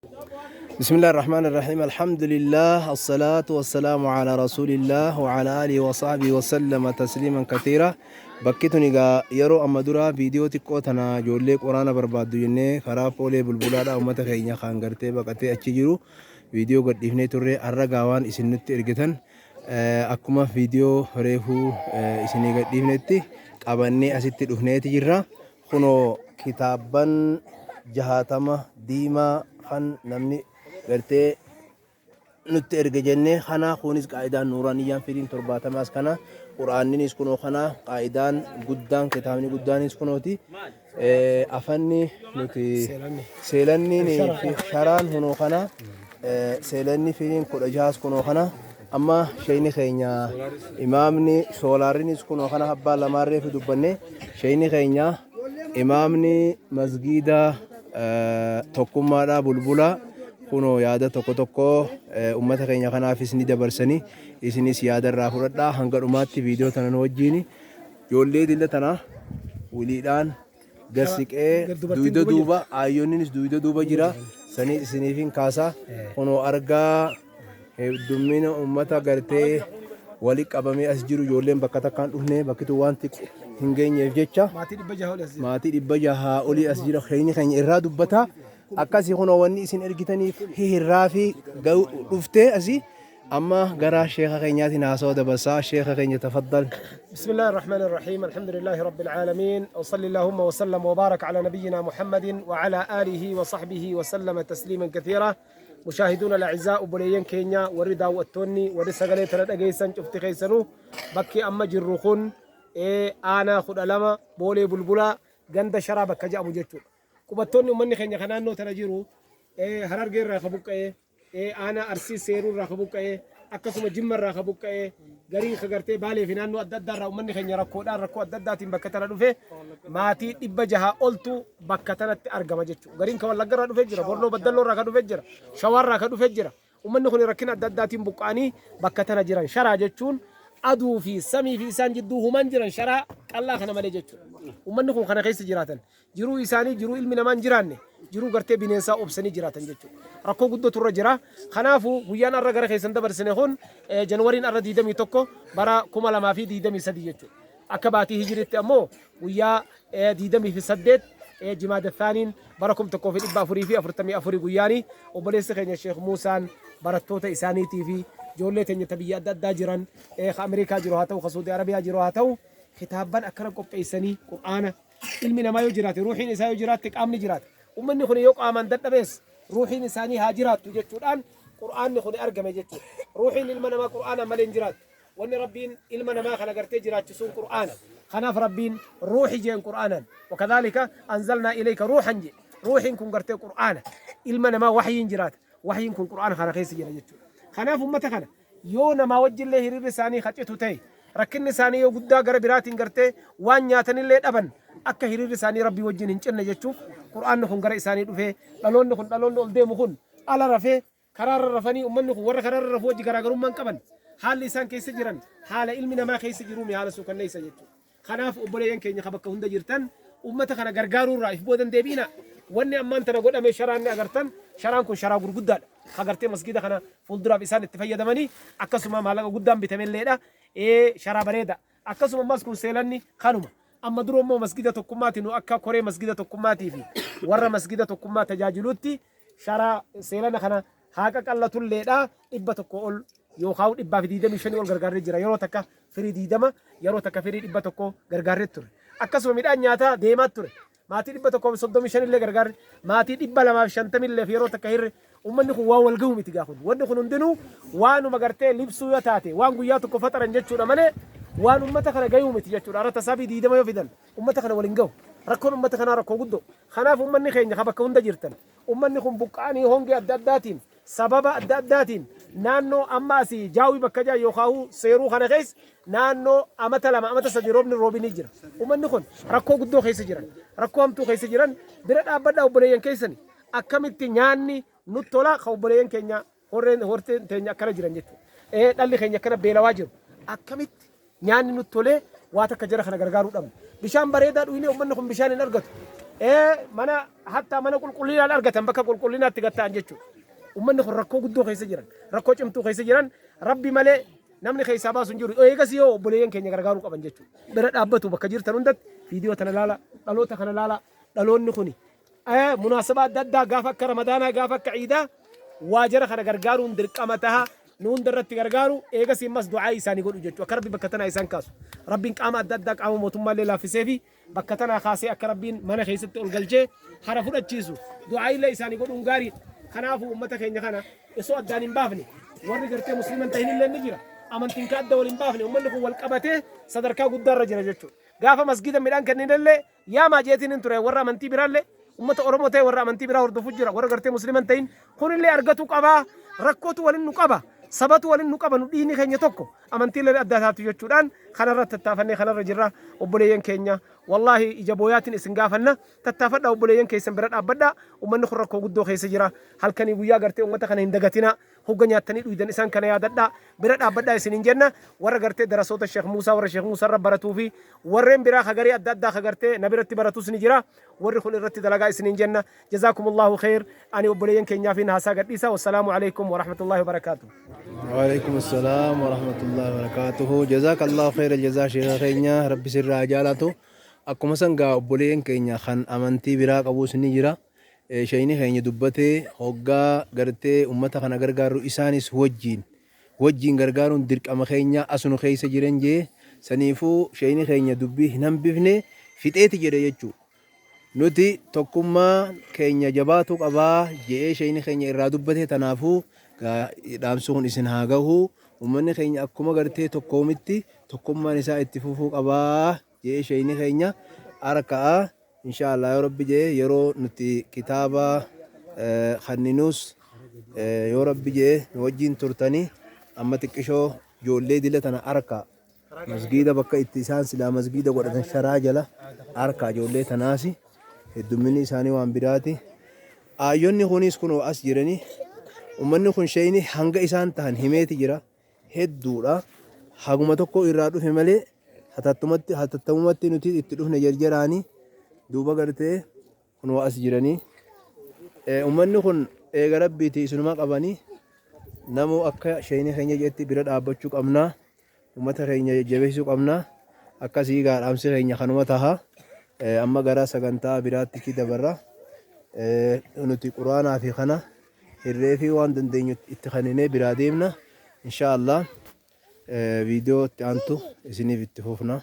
بسم الله الرحمن الرحيم، الحمد لله، الصلاة والسلام على رسول الله وعلى آله وصحبه وسلم تسليما كثيرا. Bakki tun egaa yeroo amma dura viidiyoo xiqqoo tana ijoollee quraana barbaaddu jennee karaa Boolee Bulbulaadha uummata keenya kan gartee baqatee achi jiru viidiyoo gadhiifnee turre. Har'a gaawaan isin nutti ergitan akkuma viidiyoo reefuu isinii gadhiifnetti qabannee asitti dhufneeti jirra. Kunoo kitaabban 60 diimaa kan namni gartee nutti erge jennee kana, kunis qaa'idaan nuuraaniyyaan firiin 70s kana, quraanninis kunoo kana, qaa'idaan guddaan kitaabni guddaanis kunooti. Afanni nuti seelanni fi sharaan kunoo kana, seelanni firiin 16s kunoo kana. Amma sheeyni keenya imaamni soolaarrinis kunoo kana, abbaa lamaarree fi dubbanne sheeyni keenya imaamni masgiida Tokkummaadhaa Bulbula kunoo yaada tokko tokko ummata keenya kanaafis ni dabarsanii, isinis yaada irraa fudhadhaa. Hanga dhumaatti viidiyoo tana nu wajjiin. Ijoollee dilla tana wiliidhaan gad siqee duyda duuba aayyoonnis duyda duuba jira sanii isiniifin kaasa. Kunoo argaa heddummina ummata gartee wali qabamee as jiru. Ijoolleen bakka takkaan dhufne, bakkitu waan hin geenyeef jecha. Maatii 600 olii as jira. Maatii 600 olii as jira. Keenya keenya irraa dubbata akkasii. Kunoo wanni isin ergitaniif hihirraa fi dhuftee asii amma gara sheeka keenyaatiin haasawa dabarsaa. Sheeka keenya, tafaddal. بسم الله الرحمن الرحيم، الحمد لله رب العالمين، وصلى اللهم وسلم وبارك على نبينا محمد وعلى آله وصحبه وسلم تسليما كثيرا. مشاهدون الأعزاء، obboleeyyan keenya warri daawwattoonni warri sagalee tana dhageessan cufti keessanuu, bakki amma jirru kun aanaa 12 Boolee Bulbulaa ganda Sharaa bakka jedhamu jechuudha. Qubattoonni uummanni keenya kan naannoo tana jiru Harargee irraa ka buqqa'ee, aanaa Arsii Seeruu irraa ka buqqa'ee, akkasuma Jimma irraa ka buqqa'ee, gariin ka gartee Baalee fi naannoo adda addaa irraa uummanni keenya rakkoodhaan rakkoo adda addaatiin bakka tana dhufe maatii 600 oltu bakka tanatti argama jechuudha. Gariin ka Wallagga irraa dhufee jira, Bornoo Baddalloo irraa ka dhufee jira, Shawaa irraa ka dhufee jira. Uummanni kun rakkina adda addaatiin buqqa'anii bakka tana jiran. Sharaa jechuun aduu fi samii fi isaan jidduu human jiran sharaa qal'aa kana malee jechuudha. Uummanni kun kana keessa jiraatan. Jiruu isaanii jiruu ilmi namaa hin jiraanne, jiruu gartee bineensaa obsanii jiraatan jechuudha. Rakkoo guddatu irra jira. Kanaafuu guyyaan har'a gara keessan dabarsine kun Januwariin har'a 21 bara 2023 jechuudha. Akka baatii hijiriitti ammoo guyyaa 28 Jimaada Thaaniin bara 1444 guyyaani obboleessi keenya Sheekh Muusaan barattoota isaaniitii fi ijoollee teenya ta biyya adda addaa jiran, ka Ameerikaa jiru haa ta'u, ka Suudi Arabiyaa jiru haa ta'u, kitaabban akkana qopheessanii. Qur'aana ilmi namaa yoo jiraate, ruuhiin isaa yoo jiraatte qaamni jiraata. Ummanni kun yoo qaamaan dadhabees ruuhiin isaanii haa jiraattu jechuudhaan Qur'aanni kun argame jechuudha. Ruuhiin ilma namaa Qur'aanaan malee hin jiraattu. Wanni Rabbiin ilma namaa kana gartee jiraachisuun Qur'aana. Kanaaf Rabbiin ruuhi jeen Qur'aanan. Wakadhaalika anzalnaa ilayka ruuhan jee. Ruuhiin kun gartee Qur'aana. Ilma namaa wahyiin jiraata. Wahyiin kun Qur'aana kana keessa jira jechuudha. Kanaaf ummata kana yoo namaa wajjillee hiriirri isaanii hacitu ta'e, rakkinni isaanii yoo guddaa gara biraatiin gartee waan nyaatanillee dhaban, akka hiriirri isaanii Rabbii wajjin hin cinne jechuuf Qur'aanni kun gara isaanii dhufee dhaloonni kun, dhaloonni ol deemu kun ala rafee karaarra rafanii, ummanni kun warra karaarra rafuu wajji garaagarummaa hin qaban. Haalli isaan keessa jiran haala ilmi namaa keessa jiruumi, haala suukanneessa jechuudha. Kanaaf obboleeyyan keenya ka bakka hunda jirtan ummata kana gargaaruu irraa if boodan deebi'ina. Wanni ammaan tana godhame sharaan ni agartan. Sharaan kun sharaa gurguddaadha. Ka gartee masgiida kana fuulduraaf isaan itti fayyadamanii akkasuma maallaqa guddaan bitamelleedha. Sharaa bareeda. Akkasuma ammas kun seelanni kanuma. Amma dura immoo Masgida Tokkummaati nu akka koree Masgida Tokkummaatii fi warra Masgida Tokkummaa tajaajiluutti sharaa seelana kana haa qaqallatulleedha 100 ol yookaan 125 ol gargaarree jira. Yeroo takka firii 20, yeroo takka firii 100 gargaarree ture. Akkasuma midhaan nyaataa deemaa ture. Maatii 135 illee gargaarre, maatii 250 illee yeroo takka hirre. Uummanni kun waan wal gahu miti gaa kun. Wanni kun hundinuu waanuma gartee libsuu yoo taate waan guyyaa tokko faxaran jechuudha malee waan uummata kana gahuu miti jechuudha. Har'a tasaabii 20 yoo fidan uummata kana waliin gahu. Rakkoon uummata kanaa rakkoo guddoo. Kanaaf uummanni keenya ka bakka hunda jirtan, uummanni kun buqqa'anii hongee adda addaatiin, sababa adda addaatiin naannoo amma asii Jaawii bakka jaa yookaan Seeruu kana keessa naannoo amata 2, amata 3 roobni roobinii jira. Uummanni kun rakkoo guddoo keessa jiran, rakkoo hamtuu keessa jiran bira dhaabbadhaa obboleeyyan keessani. Akkamitti nyaanni nutti tola ka obboleeyyan keenya horreen horteen teenya akkana jiran jechuudha. Dhalli keenya akkana beelawaa jiru. Akkamitti nyaanni nutti tolee waa takka jara kana gargaaruu dhabna? Bishaan bareedaa dhuynee uummanni kun bishaan hin argatu. Mana hattaa mana qulqullinaan argatan bakka qulqullinaatti gatta'an jechuudha. Ummanni kun rakkoo guddoo keessa jiran, rakkoo cimtuu keessa jiran, Rabbi malee namni keessaa baasu hin jiru. Eegas yoo obboleeyyan keenya gargaaruu qaban jechuudha. Bira dhaabbatu bakka jirtan hundatti viidiyoo tana laala, dhaloota kana laala, dhaloonni kuni munaasabaa adda addaa gaafa akka Ramadaanaa, gaafa akka Ciidaa waa jara kana gargaaruun dirqama taha. Nu hunda irratti gargaaru, eegas immas du'aa isaanii godhu jechuudha. Akka Rabbi bakka tanaa isaan kaasu. Rabbiin qaama adda addaa, qaama mootummaallee laaffisee fi bakka tanaa kaasee akka Rabbiin mana keessatti ol galchee hara fudhachiisu du'aa illee isaanii godhuun gaariidha. Kanaafuu uummata keenya kana osoo addaan hin baafne, warri gartee musliiman tahin illee ni jira. Amantiin ka adda wal hin baafne, uummanni kun wal qabatee sadarkaa guddaarra jira jechuudha. Gaafa masgiida midhaan kenninellee yaamaa jeetiin hin ture warra amantii biraallee. Uummata Oromoo ta'e warra amantii biraa hordofu jira, warra gartee musliiman ta'in kunillee argatu qabaa. Rakkootu waliin nu qaba, sabatu waliin nu qaba, nu dhiigni keenya tokko, amantiilee adda taatu jechuudhaan kanarra tattaafannee kanarra jirra. Obboleeyyan keenya, wallaahi ija booyaatiin isin gaafanna, tattaafadha, obboleeyyan keessan bira dhaabbadha. Uummanni kun rakkoo guddoo keessa jira. Halkanii guyyaa gartee uummata kana hin dagatina. Hogga nyaattanii dhuydan isaan kana yaadadha, bira dhaabbadhaa isiniin jenna. Warra gartee darasoota Sheekh Muusaa, warra Sheekh Muusaa irra baratuu fi warreen biraa kagarii adda addaa kagartee na biratti baratus ni jira. Warri kun irratti dalagaa isiniin jenna. Jazaakumullahu kheer. Ani obboleeyyan keenyaafin haasaa gadhiisa. Wassalaamu alaikum warahmatullahi wabarakaatu. وعليكم السلام ورحمة الله وبركاته. جزاك الله خير الجزاء شيخ keenya, Rabbi sirraa jaalatu. Akkuma san gaa obboleeyyan keenya kan amantii biraa qabus ni jira. Sheeyni keenya dubbatee, hoggaa gartee ummata kana gargaaru isaanis wajjiin wajjiin gargaaruun dirqama keenya, asunu keessa jiran jee. Saniifuu sheeyni keenya dubbii hin hambifne, fixeeti jedhe jechuu. Nuti tokkummaa keenya jabaatu qabaa je'ee sheeyni keenya irraa dubbate. Tanaafuu dhaamsi kun isin haa gahu. Ummanni keenya akkuma gartee tokkoomitti tokkummaan isaa itti fufuu qabaa je'ee sheeyni keenya harka'a. Insha Allah, yoo Rabbi jee, yeroo nuti kitaaba kanninus, yoo Rabbi jee, nu wajjiin turtanii. Amma xiqqishoo ijoollee dila tana harka masgiida, bakka itti isaan silaa masgiida godhatan sharaa jala harka ijoollee tanaasi heddumminni isaanii waan biraati. Aayyonni kunis kunoo as jiranii. Ummanni kun sheeyni hanga isaan tahan himeeti jira, hedduudha. Haguma tokko irraa dhufe malee hatattumatti hatattamumatti nuti itti dhufne jarjaraanii. Duuba gartee kunoo as jiranii. Ummanni kun eega Rabbiiti isinuma qabanii. Namuu akka sheeyni keenya jetti bira dhaabbachuu qabnaa, ummata keenya jajjabeessuu qabnaa. Akkasii gaa dhaamsi keenya kanuma taha. Amma gara sagantaa biraatti dabarra. Nuti quraanaa fi kana hirree fi waan dandeenyu itti kenninee biraa deemna. Insha Allah viidiyoo itti aantu isiniif itti fufna.